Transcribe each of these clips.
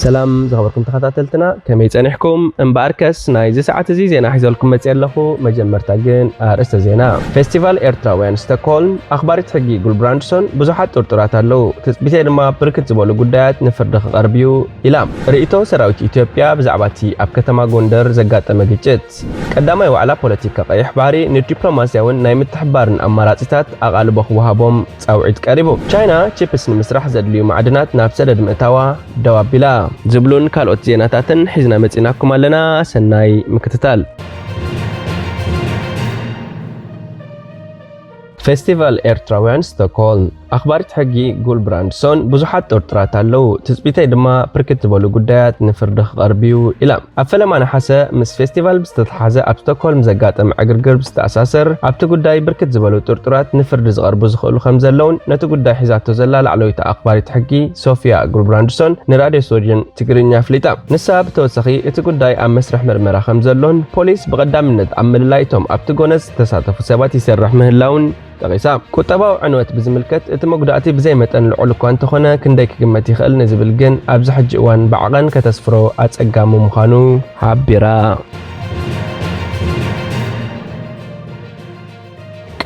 ሰላም ዝኸበርኩም ተኸታተልትና፣ ከመይ ጸኒሕኩም? እምበኣርከስ ናይዚ ሰዓት እዚ ዜና ሒዘልኩም መጽየ ኣለኹ። መጀመርታ ግን ኣርእስተ ዜና። ፌስቲቫል ኤርትራውያን ስቶክሆልም፣ ኣኽባሪት ሕጊ ጉልብራንድሶን ብዙሓት ጥርጡራት ኣለዉ። ትጽቢተይ ድማ ብርክት ዝበሉ ጉዳያት ንፍርዲ ክቐርብ እዩ ኢላ። ርእይቶ ሰራዊት ኢትዮጵያ ብዛዕባ እቲ ኣብ ከተማ ጎንደር ዘጋጠመ ግጭት። ቀዳማይ ዋዕላ ፖለቲካ ቀይሕ ባሕሪ ንዲፕሎማስያውን ናይ ምትሕብባርን ኣማራጺታት ኣቓልቦ ክወሃቦም ጻውዒት ቀሪቡ። ቻይና ቺፕስ ንምስራሕ ዘድልዩ ማዕድናት ናብ ሰደድ ምእታዋ ደው ኣቢላ። ዝብሉን ካልኦት ዜናታትን ሒዝና መጺናኩም ኣለና። ሰናይ ምክትታል። ፌስቲቫል ኤርትራውያን ስቶክሆልም፣ ኣኽባሪት ሕጊ ጉልብራንድሶን ብዙሓት ጥርጡራት ኣለዉ። ትጽቢተይ ድማ ብርክት ዝበሉ ጉዳያት ንፍርዲ ክቐርብ እዩ ኢላ። ኣብ ፈለማ ነሓሰ ምስ ፌስቲቫል ብዝተተሓዘ ኣብ ስቶክሆልም ዘጋጠመ ዕግርግር ብዝተኣሳሰር፣ ኣብቲ ጉዳይ ብርክት ዝበሉ ጥርጡራት ንፍርዲ ዝቐርቡ ዝኽእሉ ከም ዘለውን ነቲ ጉዳይ ሒዛቶ ዘላ ላዕለወይቲ ኣኽባሪት ሕጊ ሶፊያ ጉልብራንድሶን ንራድዮ ስወድን ትግርኛ ኣፍሊጣ። ንሳ ብተወሳኺ እቲ ጉዳይ ኣብ መስርሕ ምርመራ ከም ዘሎን ፖሊስ ብቐዳምነት ኣብ ምልላይ እቶም ኣብቲ ጎነጽ ዝተሳተፉ ሰባት ይሰርሕ ምህላውን ጠቒሳ። ቁጠባዊ ዕንወት ብዝምልከት፣ እቲ መጉዳእቲ ብዘይ መጠን ልዑል እኳ እንተኾነ፣ ክንደይ ክግመት ይኽእል ንዝብል ግን ኣብዚ ሕጂ እዋን ብዓቐን ከተስፍሮ ኣጸጋሚ ምዃኑ ሓቢራ።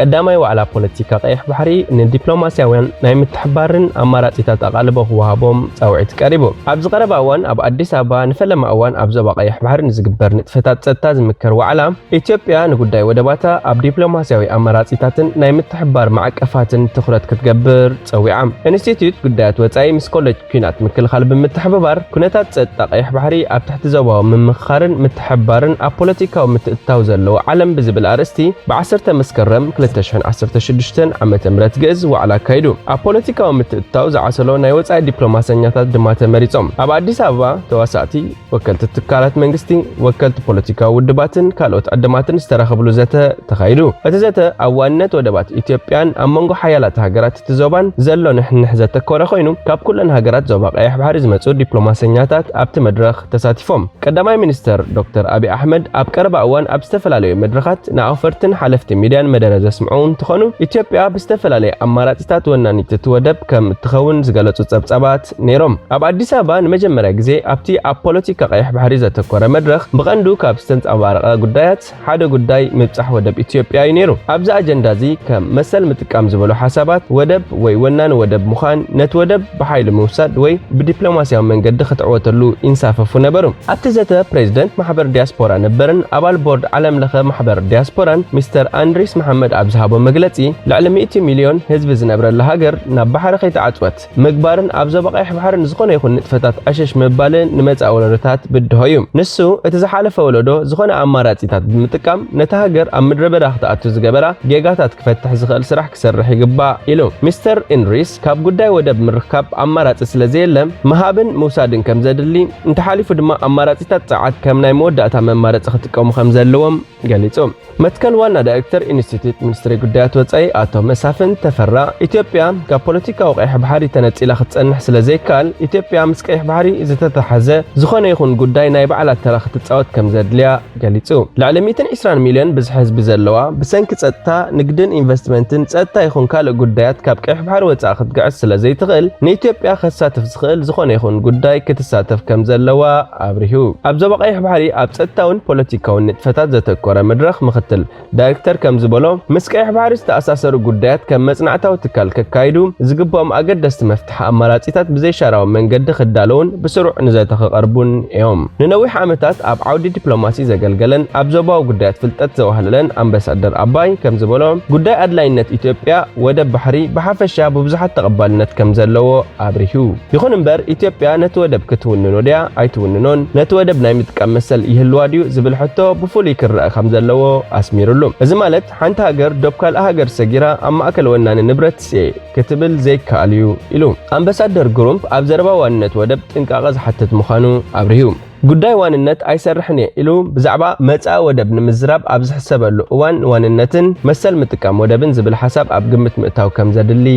ቀዳማይ ዋዕላ ፖለቲካ ቀይሕ ባሕሪ ንዲፕሎማስያውያን ናይ ምትሕባርን ኣማራጺታት ኣቓልቦ ክወሃቦም ጻውዒት ቀሪቡ። ኣብዚ ቀረባ እዋን ኣብ ኣዲስ ኣበባ ንፈለማ እዋን ኣብ ዞባ ቀይሕ ባሕሪ ንዝግበር ንጥፈታት ጸጥታ ዝምከር ዋዕላ፣ ኢትዮጵያ ንጉዳይ ወደባታ ኣብ ዲፕሎማስያዊ ኣማራጺታትን ናይ ምትሕብባር ማዕቀፋትን ትኹረት ክትገብር ጸዊዓ። ኢንስቲትዩት ጉዳያት ወጻኢ ምስ ኮሌጅ ኲናት ምክልኻል ብምትሕብባር፣ ኩነታት ጸጥታ ቀይሕ ባሕሪ ኣብ ትሕቲ ዞባዊ ምምኽኻርን ምትሕብባርን ኣብ ፖለቲካዊ ምትእትታው ዘለዎ ዓለም ብዝብል ኣርእስቲ፣ ብ ዓሰርተ መስከረም ክልተ ሽሕን ዓሰርተ ሽዱሽተን ዓመተ ምህረት ግእዝ ዋዕላ ኣካይዱ። ኣብ ፖለቲካዊ ምትእትታው ዝዓሰሎ ናይ ወጻኢ ዲፕሎማሰኛታት ድማ ተመሪጾም። ኣብ ኣዲስ ኣበባ ተዋሳእቲ፣ ወከልቲ ትካላት መንግስቲ፣ ወከልቲ ፖለቲካዊ ውድባትን ካልኦት ዕድማትን ዝተረኸብሉ ዘተ ተኻይዱ። እቲ ዘተ ኣብ ዋንነት ወደባት ኢትዮጵያን ኣብ መንጎ ሓያላት ሃገራት እቲ ዞባን ዘሎ ንሕንሕ ዘተኮረ ኮይኑ፣ ካብ ኩለን ሃገራት ዞባ ቀይሕ ባሕሪ ዝመጹ ዲፕሎማሰኛታት ኣብቲ መድረኽ ተሳቲፎም። ቀዳማይ ሚኒስተር ዶክተር ኣብይ ኣሕመድ ኣብ ቀረባ እዋን ኣብ ዝተፈላለዩ መድረኻት ንኣውፈርትን ሓለፍቲ ሚድያን መደረ ዘስምዑ እንትኾኑ፣ ኢትዮጵያ ብዝተፈላለየ ኣማራጺታት ወናኒት እቲ ወደብ ከም እትኸውን ዝገለጹ ጸብጻባት ነይሮም። ኣብ ኣዲስ ኣበባ ንመጀመርያ ግዜ ኣብቲ ኣብ ፖለቲካ ቀይሕ ባሕሪ ዘተኮረ መድረኽ ብቐንዱ ካብ ዝተንጸባረቐ ጉዳያት ሓደ ጉዳይ ምብጻሕ ወደብ ኢትዮጵያ እዩ ነይሩ። ኣብዚ ኣጀንዳ እዚ ከም መሰል ምጥቃም ዝበሉ ሓሳባት፣ ወደብ ወይ ወናኒ ወደብ ምዃን፣ ነቲ ወደብ ብሓይሊ ምውሳድ ወይ ብዲፕሎማስያዊ መንገዲ ክትዕወተሉ ይንሳፈፉ ነበሩ። ኣብቲ ዘተ ፕሬዚደንት ማሕበር ዲያስፖራ ነበርን ኣባል ቦርድ ዓለም ለኸ ማሕበር ዲያስፖራን ሚስተር ኣንድሪስ መሓመድ ኣብ ዝሃቦ መግለጺ፣ ልዕሊ ሚእቲ ሚልዮን ህዝቢ ዝነብረላ ሃገር ናብ ባሕሪ ከይተዓጽወት ምግባርን ኣብ ዞባ ቀይሕ ባሕርን ዝኾነ ይኹን ንጥፈታት ዕሽሽ ምባልን ንመጻኢ ወለዶታት ብድሆ እዩ። ንሱ፣ እቲ ዝሓለፈ ወለዶ ዝኾነ ኣማራጺታት ብምጥቃም ነታ ሃገር ኣብ ምድረ በዳ ክትኣቱ ዝገበራ ጌጋታት ክፈትሕ ዝኽእል ስራሕ ክሰርሕ ይግባእ ኢሉ። ሚስተር ኢንሪስ፣ ካብ ጉዳይ ወደብ ምርካብ ኣማራጺ ስለ ዘየለ፣ ምሃብን ምውሳድን ከም ዘድሊ፣ እንተሓሊፉ ድማ ኣማራጺታት ጸዓት ከም ናይ መወዳእታ መማረጺ ክጥቀሙ ከም ዘለዎም ገሊጹ። መትከል ዋና ዳይሬክተር ኢንስቲትዩት ሚኒስትሪ ጉዳያት ወጻኢ ኣቶ መሳፍን ተፈራ፣ ኢትዮጵያ ካብ ፖለቲካዊ ቀይሕ ባሕሪ ተነጺላ ክትጸንሕ ስለ ዘይከኣል፣ ኢትዮጵያ ምስ ቀይሕ ባሕሪ ዝተተሓዘ ዝኾነ ይኹን ጉዳይ ናይ ባዕላ ተራ ክትጻወት ከም ዘድልያ ገሊጹ። ልዕሊ ሚእትን ዕስራን ሚልዮን ብዝሒ ህዝቢ ዘለዋ፣ ብሰንኪ ጸጥታ፣ ንግድን ኢንቨስትመንትን፣ ጸጥታ ይኹን ካልእ ጉዳያት ካብ ቀይሕ ባሕሪ ወጻኢ ክትግዕዝ ስለ ዘይትኽእል፣ ንኢትዮጵያ ከሳትፍ ዝኽእል ዝኾነ ይኹን ጉዳይ ክትሳተፍ ከም ዘለዋ ኣብሪሁ። ኣብ ዞባ ቀይሕ ባሕሪ ኣብ ጸጥታውን ፖለቲካውን ንጥፈታት ዘተኮረ መድረኽ ምኽትል ዳይሬክተር ከም ዝበሎ፣ ምስ ቀይሕ ባሕሪ ዝተኣሳሰሩ ጉዳያት ከም መጽናዕታዊ ትካል ከካይዱ ዝግብኦም ኣገደስቲ መፍትሒ ኣማራጺታት ብዘይሻራዊ መንገዲ ክዳለውን ብስሩዕ ንዘተ ክቐርቡን እዮም። ንነዊሕ ዓመታት ኣብ ዓውዲ ዲፕሎማሲ ዘገልገለን ኣብ ዞባዊ ጉዳያት ፍልጠት ዘዋህለለን ኣምባሳደር ኣባይ ከም ዝበሎ፣ ጉዳይ ኣድላይነት ኢትዮጵያ ወደብ ባሕሪ ብሓፈሻ ብብዙሓት ተቐባልነት ከም ዘለዎ ኣብሪሁ። ይኹን እምበር፣ ኢትዮጵያ ነቲ ወደብ ክትውንኖ ድያ ኣይትውንኖን፣ ነቲ ወደብ ናይ ምጥቃም መሰል ይህልዋ ድዩ ዝብል ሕቶ ብፍሉይ ክረኣ ከም ዘለዎ ኣስሚሩሉ። እዚ ማለት፣ ሓንቲ ሃገር ዶብ ካልእ ሃገር ሰጊራ ኣብ ማእከል ወናኒ ንብረት ስኤ ክትብል ዘይከኣል እዩ ኢሉ። ኣምባሳደር ግሩምፕ ኣብ ዘረባ ዋንነት ወደብ ጥንቃቐ ዝሓትት ምዃኑ ኣብሪሁ። ጉዳይ ዋንነት ኣይሰርሕን እየ ኢሉ ብዛዕባ መጻኢ ወደብ ንምዝራብ ኣብ ዝሕሰበሉ እዋን ዋንነትን መሰል ምጥቃም ወደብን ዝብል ሓሳብ ኣብ ግምት ምእታው ከም ዘድሊ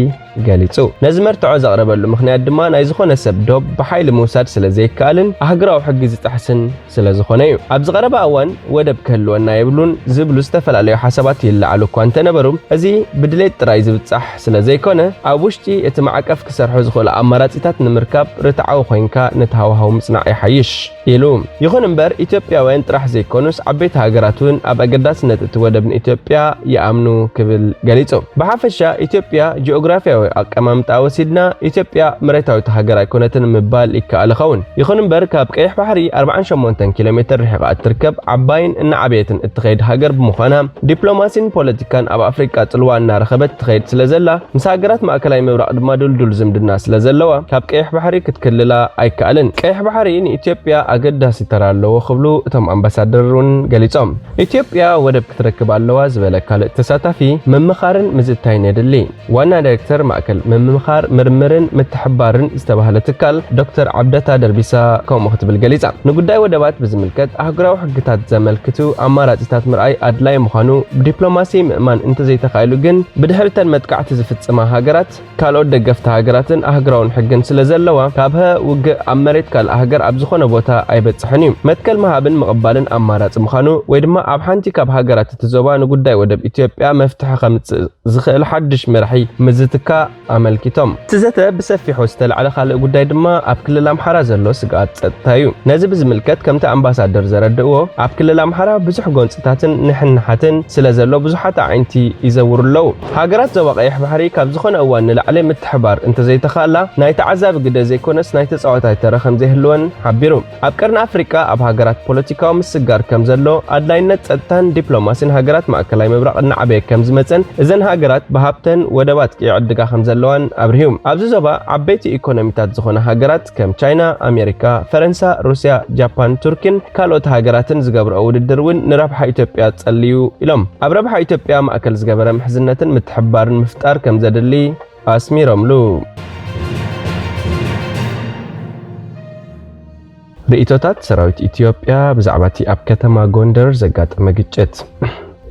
ገሊጹ። ነዚ መርትዖ ዘቕረበሉ ምኽንያት ድማ ናይ ዝኾነ ሰብ ዶብ ብሓይሊ ምውሳድ ስለ ዘይከኣልን ኣህግራዊ ሕጊ ዝጥሕስን ስለ ዝኾነ እዩ። ኣብዚ ቀረባ እዋን ወደብ ክህልወና የብሉን ዝብሉ ዝተፈላለዩ ሓሳባት ይለዓሉ እኳ እንተነበሩ፣ እዚ ብድሌት ጥራይ ዝብጻሕ ስለ ዘይኮነ፣ ኣብ ውሽጢ እቲ ማዕቀፍ ክሰርሑ ዝኽእሉ ኣማራጺታት ንምርካብ ርትዓዊ ኮይንካ ነቲ ሃዋህው ምጽናዕ ይሓይሽ ኢሉ። ይኹን እምበር፣ ኢትዮጵያውያን ጥራሕ ዘይኮኑስ ዓበይቲ ሃገራት እውን ኣብ ኣገዳስነት እቲ ወደብ ንኢትዮጵያ ይኣምኑ ክብል ገሊጹ። ብሓፈሻ፣ ኢትዮጵያ ጂኦግራፊያዊ ኣቀማምጣ ወሲድና፣ ኢትዮጵያ መሬታዊት ሃገር ኣይኮነትን ምባል ይከኣል ይኸውን። ይኹን እምበር፣ ካብ ቀይሕ ባሕሪ ኣርብዓን ሸሞንተን ኪሎ ሜትር ርሒቓ እትርከብ ዓባይን እናዓበየትን እትኸይድ ሃገር ብምዃና፣ ዲፕሎማሲን ፖለቲካን ኣብ ኣፍሪቃ ጽልዋ እናረኸበት ትኸይድ ስለ ዘላ፣ ምስ ሃገራት ማእከላይ ምብራቕ ድማ ድልዱል ዝምድና ስለ ዘለዋ፣ ካብ ቀይሕ ባሕሪ ክትክልላ ኣይከኣልን። ቀይሕ ባሕሪ ንኢትዮጵያ ኣገዳሲ ተራ ኣለዎ ክብሉ እቶም ኣምባሳደር እውን ገሊጾም። ኢትዮጵያ ወደብ ክትረክብ ኣለዋ ዝበለ ካልእ ተሳታፊ፣ ምምኻርን ምዝታይን የድሊ። ዋና ዳይሬክተር ማእከል ምምኻር፣ ምርምርን ምትሕብባርን ዝተባህለ ትካል ዶክተር ዓብደታ ደርቢሳ ከምኡ ክትብል ገሊጻ። ንጉዳይ ወደባት ብዝምልከት ኣህጉራዊ ሕግታት ዘመልክቱ ኣማራጺታት ምርኣይ ኣድላይ ምዃኑ፣ ብዲፕሎማሲ ምእማን እንተዘይተኻኢሉ ግን ብድሕሪተን መጥቃዕቲ ዝፍጽማ ሃገራት ካልኦት ደገፍቲ ሃገራትን ኣህጉራውን ሕግን ስለ ዘለዋ፣ ካብ ውግእ ኣብ መሬት ካልእ ሃገር ኣብ ዝኾነ ቦታ ኣይበጽሕን እዩ። መትከል ምሃብን ምቕባልን ኣማራጺ ምዃኑ ወይ ድማ ኣብ ሓንቲ ካብ ሃገራት እቲ ዞባ ንጉዳይ ወደብ ኢትዮጵያ መፍትሒ ከምጽእ ዝኽእል ሓድሽ መራሒ ምዝትካ ኣመልኪቶም። እቲ ዘተ ብሰፊሑ ዝተላዕለ ካልእ ጉዳይ ድማ ኣብ ክልል ኣምሓራ ዘሎ ስግኣት ጸጥታ እዩ። ነዚ ብዝምልከት ከምቲ ኣምባሳደር ዘረድእዎ፣ ኣብ ክልል ኣምሓራ ብዙሕ ጎንጽታትን ንሕንሓትን ስለ ዘሎ ብዙሓት ኣዒንቲ ይዘውሩ ኣለዉ። ሃገራት ዞባ ቀይሕ ባሕሪ ካብ ዝኾነ እዋን ንላዕሊ ምትሕባር እንተዘይተኻእላ ናይ ተዓዛቢ ግደ ዘይኮነስ ናይ ተጻዋታይ ተረ ከም ዘይህልወን ሓቢሩ። ኣብ ቀርኒ ኣፍሪቃ ኣብ ሃገራት ፖለቲካዊ ምስግጋር ከም ዘሎ፣ ኣድላይነት ጸጥታን ዲፕሎማሲን ሃገራት ማእከላይ ምብራቕ እናዓበየ ከም ዝመጸን እዘን ሃገራት ብሃብተን ወደባት ክዕድጋ ከም ዘለዋን ኣብርሁ። ኣብዚ ዞባ ዓበይቲ ኢኮኖሚታት ዝኾና ሃገራት ከም ቻይና፣ ኣሜሪካ፣ ፈረንሳ፣ ሩስያ፣ ጃፓን፣ ቱርኪን ካልኦት ሃገራትን ዝገብርኦ ውድድር እውን ንረብሓ ኢትዮጵያ ጸልዩ ኢሎም። ኣብ ረብሓ ኢትዮጵያ ማእከል ዝገበረ ምሕዝነትን ምትሕብባርን ምፍጣር ከም ዘድሊ ኣስሚሮምሉ። ርእይቶታት ሰራዊት ኢትዮጵያ ብዛዕባ እቲ ኣብ ከተማ ጎንደር ዘጋጠመ ግጭት።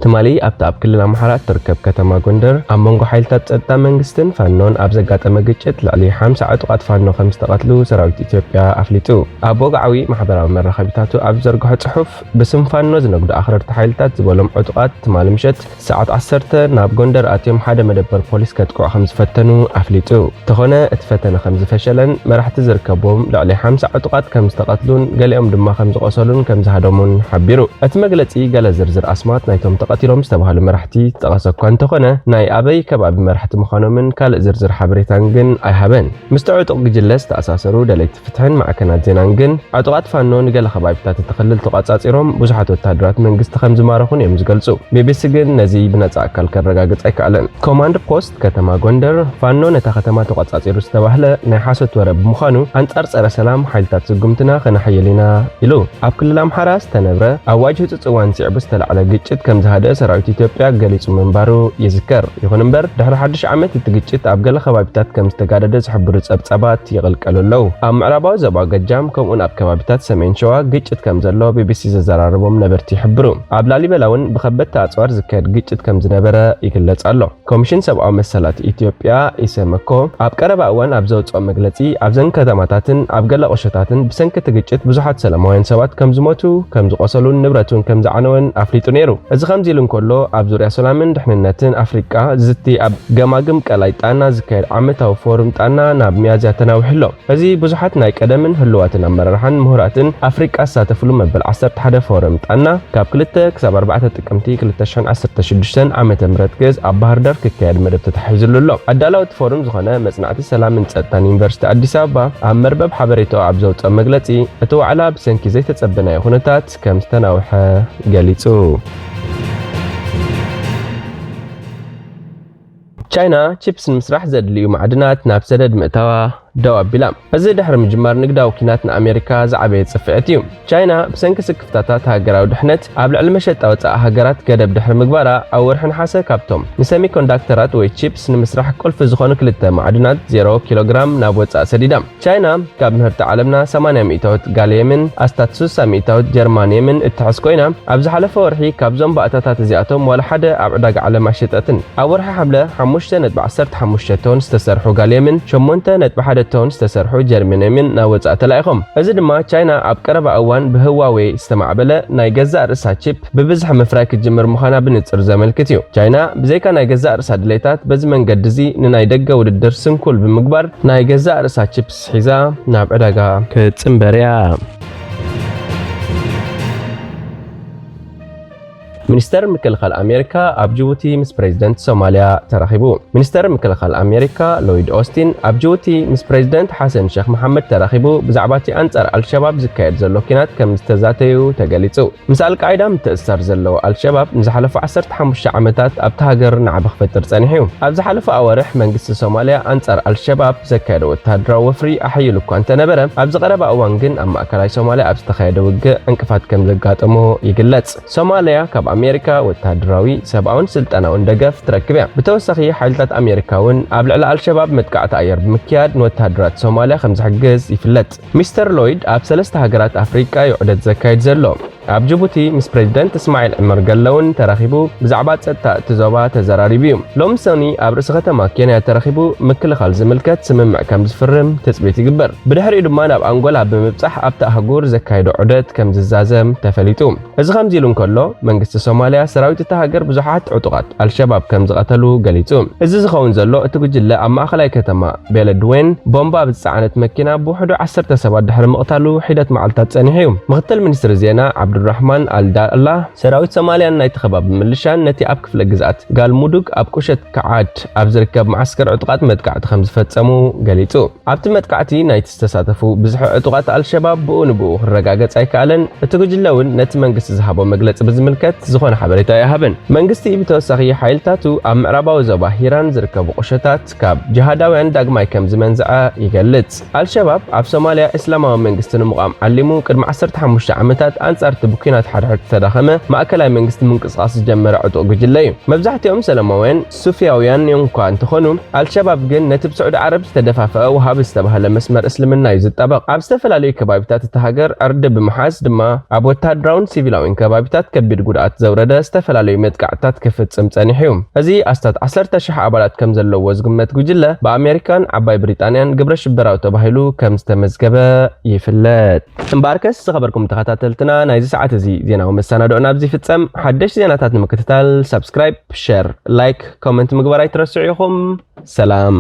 ትማሊ ኣብታ ኣብ ክልል ኣምሓራ እትርከብ ከተማ ጎንደር ኣብ መንጎ ሓይልታት ጸጥታ መንግስትን ፋኖን ኣብ ዘጋጠመ ግጭት ልዕሊ ሓምሳ ዕጡቓት ፋኖ ከም ዝተቐትሉ ሰራዊት ኢትዮጵያ ኣፍሊጡ። ኣብ ወግዓዊ ማሕበራዊ መራኸቢታቱ ኣብ ዝዘርግሖ ጽሑፍ፣ ብስም ፋኖ ዝነግዱ ኣኽረርቲ ሓይልታት ዝበሎም ዕጡቓት ትማሊ ምሸት ሰዓት ዓሰርተ ናብ ጎንደር ኣትዮም ሓደ መደበር ፖሊስ ከጥቅዑ ከም ዝፈተኑ ኣፍሊጡ። እንተኾነ እቲ ፈተነ ከም ዝፈሸለን መራሕቲ ዝርከብዎም ልዕሊ ሓምሳ ዕጡቓት ከም ዝተቐትሉን ገሊኦም ድማ ከም ዝቖሰሉን ከም ዝሃደሙን ሓቢሩ። እቲ መግለጺ ገለ ዝርዝር ኣስማት ናይቶም ተቐቲሎም ዝተባህሉ መራሕቲ ዝጠቐሰ እኳ እንተኾነ፣ ናይ ኣበይ ከባቢ መራሕቲ ምዃኖምን ካልእ ዝርዝር ሓበሬታን ግን ኣይሃበን። ምስቲ ዕጡቕ ጉጅለ ዝተኣሳሰሩ ደለይቲ ፍትሕን ማዕከናት ዜናን ግን፣ ዕጡቓት ፋኖ ንገለ ከባቢታት እቲ ክልል ተቋጻጺሮም ብዙሓት ወተሃደራት መንግስቲ ከም ዝማረኹን እዮም ዝገልጹ። ቢቢሲ ግን ነዚ ብነጻ ኣካል ከረጋግጽ ኣይከኣለን። ኮማንድ ፖስት ከተማ ጎንደር፣ ፋኖ ነታ ከተማ ተቋጻጺሩ ዝተባህለ ናይ ሓሶት ወረ ብምዃኑ፣ ኣንጻር ጸረ ሰላም ሓይልታት ስጉምትና ከነሓይል ኢና ኢሉ። ኣብ ክልል ኣምሓራ ዝተነብረ ኣዋጅ ህጹጽ እዋን ስዒቡ ዝተላዕለ ግጭት ከም ዝሃደአ ሰራዊት ኢትዮጵያ ገሊጹ ምንባሩ ይዝከር። ይኹን እምበር፣ ድሕሪ ሓድሽ ዓመት እቲ ግጭት ኣብ ገለ ከባቢታት ከም ዝተጋደደ ዝሕብሩ ጸብጻባት ይቕልቀሉ ኣለዉ። ኣብ ምዕራባዊ ዞባ ጎጃም፣ ከምኡውን ኣብ ከባቢታት ሰሜን ሸዋ ግጭት ከም ዘሎ ቢቢሲ ዘዘራረቦም ነበርቲ ይሕብሩ። ኣብ ላሊበላ እውን ብኸበድቲ ኣጽዋር ዝካየድ ግጭት ከም ዝነበረ ይግለጽ ኣሎ። ኮሚሽን ሰብኣዊ መሰላት ኢትዮጵያ፣ ኢሰመኮ፣ ኣብ ቀረባ እዋን ኣብ ዘውጽኦ መግለጺ፣ ኣብዘን ከተማታትን ኣብ ገለ ቁሸታትን ብሰንኪ እቲ ግጭት ብዙሓት ሰላማውያን ሰባት ከም ዝሞቱ፣ ከም ዝቖሰሉን ንብረት እውን ከም ዝዓነወን ኣፍሊጡ ነይሩ። እዚ ከምዚ ኢሉ እንከሎ፣ ኣብ ዙርያ ሰላምን ድሕንነትን ኣፍሪቃ ዝቲ ኣብ ገማግም ቀላይ ጣና ዝካየድ ዓመታዊ ፎርም ጣና ናብ ሚያዝያ ተናዊሑ ኣሎ። እዚ ብዙሓት ናይ ቀደምን ህሉዋትን ኣመራርሓን ምሁራትን ኣፍሪቃ ዝሳተፍሉ መበል ዓሰርተ ሓደ ፎረም ጣና፣ ካብ ክልተ ክሳብ ኣርባዕተ ጥቅምቲ ክልተ ሽሕን ዓሰርተ ሽዱሽተን ዓመተ ምህረት ግእዝ ኣብ ባህር ዳር ክካየድ መደብ ተታሒዙሉ ኣሎ። ኣዳለውቲ ፎረም ዝኾነ መጽናዕቲ ሰላምን ጸጥታን ዩኒቨርሲቲ ኣዲስ ኣበባ ኣብ መርበብ ሓበሬታኡ ኣብ ዘውጽኦ መግለጺ፣ እቲ ዋዕላ ብሰንኪ ዘይተጸበናዮ ኩነታት ከም ዝተናውሐ ገሊጹ። ቻይና ቺፕስ ንምስራሕ ዘድልዩ ማዕድናት ናብ ሰደድ ምእታዋ ደው ኣቢላ። እዚ ድሕሪ ምጅማር ንግዳዊ ኲናት ንኣሜሪካ ዝዓበየ ጽፍዕት እዩ። ቻይና ብሰንኪ ስክፍታታት ሃገራዊ ድሕነት ኣብ ልዕሊ መሸጣ ወጻኢ ሃገራት ገደብ ድሕሪ ምግባራ፣ ኣብ ወርሒ ነሓሰ ካብቶም ንሰሚኮንዳክተራት ወይ ቺፕስ ንምስራሕ ቁልፊ ዝኾኑ ክልተ ማዕድናት ዜሮ ኪሎግራም ናብ ወጻኢ ሰዲዳ። ቻይና ካብ ምህርቲ ዓለምና ሰማንያ ሚእታዊት ጋልየምን ኣስታት ስሳ ሚእታዊት ጀርማንየምን እትሕዝ ኮይና፣ ኣብ ዝሓለፈ ወርሒ ካብዞም ባእታታት እዚኣቶም ዋላ ሓደ ኣብ ዕዳጋ ዓለም ኣሸጠትን። ኣብ ወርሒ ሓምለ ሓሙሽተ ነጥቢ ዓሰርተ ሓሙሽተ ቶን ዝተሰርሑ ጋልየምን ሸሞንተ ነጥቢ ሓደ ቶን ዝተሰርሑ ጀርማንየምን ናብ ወጻኢ ተላኢኾም። እዚ ድማ ቻይና ኣብ ቀረባ እዋን ብህዋዌ ዝተማዕበለ ናይ ገዛእ ርእሳ ቺፕ ብብዝሒ ምፍራይ ክትጅምር ምዃና ብንጹር ዘመልክት እዩ። ቻይና ብዘይካ ናይ ገዛእ ርእሳ ድሌታት በዚ መንገዲ እዚ ንናይ ደገ ውድድር ስንኩል ብምግባር ናይ ገዛእ ርእሳ ቺፕስ ሒዛ ናብ ዕዳጋ ክትጽንበር እያ። ሚኒስተር ምክልኻል ኣሜሪካ ኣብ ጅቡቲ ምስ ፕሬዚደንት ሶማልያ ተራኺቡ። ሚኒስተር ምክልኻል ኣሜሪካ ሎይድ ኦስቲን ኣብ ጅቡቲ ምስ ፕሬዚደንት ሓሰን ሸኽ መሓመድ ተራኺቡ ብዛዕባ እቲ ኣንጻር ኣልሸባብ ዝካየድ ዘሎ ኲናት ከም ዝተዛተዩ ተገሊጹ። ምስ ኣልቃይዳ ምትእስሳር ዘለዎ ኣልሸባብ ንዝሓለፉ ዓሰርተ ሓሙሽተ ዓመታት ኣብታ ሃገር ናዕቢ ክፈጥር ጸኒሑ እዩ። ኣብ ዝሓለፈ ኣዋርሕ መንግስቲ ሶማልያ ኣንጻር ኣልሸባብ ዘካየደ ወተሃደራዊ ወፍሪ ኣሐይሉ እኳ እንተነበረ፣ ኣብዚ ቀረባ እዋን ግን ኣብ ማእከላይ ሶማልያ ኣብ ዝተኻየደ ውግእ ዕንቅፋት ከም ዘጋጠሞ ይግለጽ። ሶማልያ ካብ ኣሜሪካ ወተሃደራዊ፣ ሰብኣውን ስልጠናውን ደገፍ ትረክብ እያ። ብተወሳኺ ሓይልታት ኣሜሪካ እውን ኣብ ልዕሊ ኣልሸባብ መጥቃዕቲ ኣየር ብምክያድ ንወተሃደራት ሶማልያ ከም ዝሕግዝ ይፍለጥ። ሚስተር ሎይድ ኣብ ሰለስተ ሃገራት ኣፍሪቃ እዩ ዑደት ዘካይድ ዘሎ። ኣብ ጅቡቲ ምስ ፕሬዚደንት እስማዒል ዕመር ገለ እውን ተራኺቡ ብዛዕባ ጸጥታ እቲ ዞባ ተዘራሪቡ እዩ። ሎሚ ሰኒ ኣብ ርእሲ ከተማ ኬንያ ተራኺቡ ምክልኻል ዝምልከት ስምምዕ ከም ዝፍርም ትጽቢት ይግበር። ብድሕሪኡ ድማ ናብ ኣንጎላ ብምብጻሕ ኣብታ ኣህጉር ዘካይዶ ዑደት ከም ዝዛዘም ተፈሊጡ። እዚ ከምዚ ኢሉ እንከሎ፣ መንግስቲ ሶማልያ ሰራዊት እታ ሃገር ብዙሓት ዕጡቓት ኣልሸባብ ከም ዝቐተሉ ገሊጹ። እዚ ዝኸውን ዘሎ እቲ ጉጅለ ኣብ ማእኸላይ ከተማ ቤለድዌን ቦምባ ብዝጸዓነት መኪና ብውሕዱ ዓሰርተ ሰባት ድሕሪ ምቕታሉ ሒደት መዓልታት ጸኒሑ እዩ። ምኽትል ሚኒስትሪ ዜና ዓብዱራሕማን ኣልዳላ፣ ሰራዊት ሶማልያን ናይቲ ከባቢ ምልሻን ነቲ ኣብ ክፍለ ግዝኣት ጋልሙዱግ ኣብ ቁሸት ከዓድ ኣብ ዝርከብ መዓስከር ዕጡቓት መጥቃዕቲ ከም ዝፈጸሙ ገሊጹ። ኣብቲ መጥቃዕቲ ናይቲ ዝተሳተፉ ብዝሒ ዕጡቓት ኣልሸባብ ብኡ ንብኡ ክረጋገጽ ኣይከኣለን። እቲ ጉጅለ እውን ነቲ መንግስቲ ዝሃቦ መግለጺ ብዝምልከት ዝኾነ ሓበሬታ ኣይሃበን። መንግስቲ ብተወሳኺ ሓይልታቱ ኣብ ምዕራባዊ ዞባ ሂራን ዝርከቡ ቁሸታት ካብ ጅሃዳውያን ዳግማይ ከም ዝመንዝዐ ይገልጽ። ኣልሸባብ ኣብ ሶማልያ እስላማዊ መንግስቲ ንምቋም ዓሊሙ ቅድሚ ዓሰርተ ሓሙሽተ ዓመታት ኣንጻር እቲ ብኲናት ሓድሕድ ዝተዳኸመ ማእከላይ መንግስቲ ምንቅስቓስ ዝጀመረ ዕጡቕ ጉጅለ እዩ። መብዛሕትኦም ሰላማውያን ሱፊያውያን እዮም እኳ እንተኾኑ፣ ኣልሸባብ ግን ነቲ ብስዑዲ ዓረብ ዝተደፋፈአ ወሃቢ ዝተባህለ መስመር እስልምና እዩ ዝጣበቕ። ኣብ ዝተፈላለዩ ከባቢታት እታ ሃገር ዕርዲ ብምሓዝ ድማ ኣብ ወተሃደራውን ሲቪላውን ከባቢታት ከቢድ ጉድኣት ዘውረደ ዝተፈላለዩ መጥቃዕትታት ክፍጽም ጸኒሑ እዩ። እዚ ኣስታት ዓሰርተ ሽሕ ኣባላት ከም ዘለውዎ ዝግመት ጉጅለ ብኣሜሪካን ዓባይ ብሪጣንያን ግብረ ሽበራዊ ተባሂሉ ከም ዝተመዝገበ ይፍለጥ። እምበኣርከስ ዝኸበርኩም ተኸታተልትና ናይዚ ሰዓት እዚ ዜናዊ መሰናድኦና ኣብዚ ይፍጸም። ሓደሽ ዜናታት ንምክትታል ሳብስክራይብ፣ ሸር፣ ላይክ፣ ኮመንት ምግባር ኣይትረስዑ ኢኹም። ሰላም።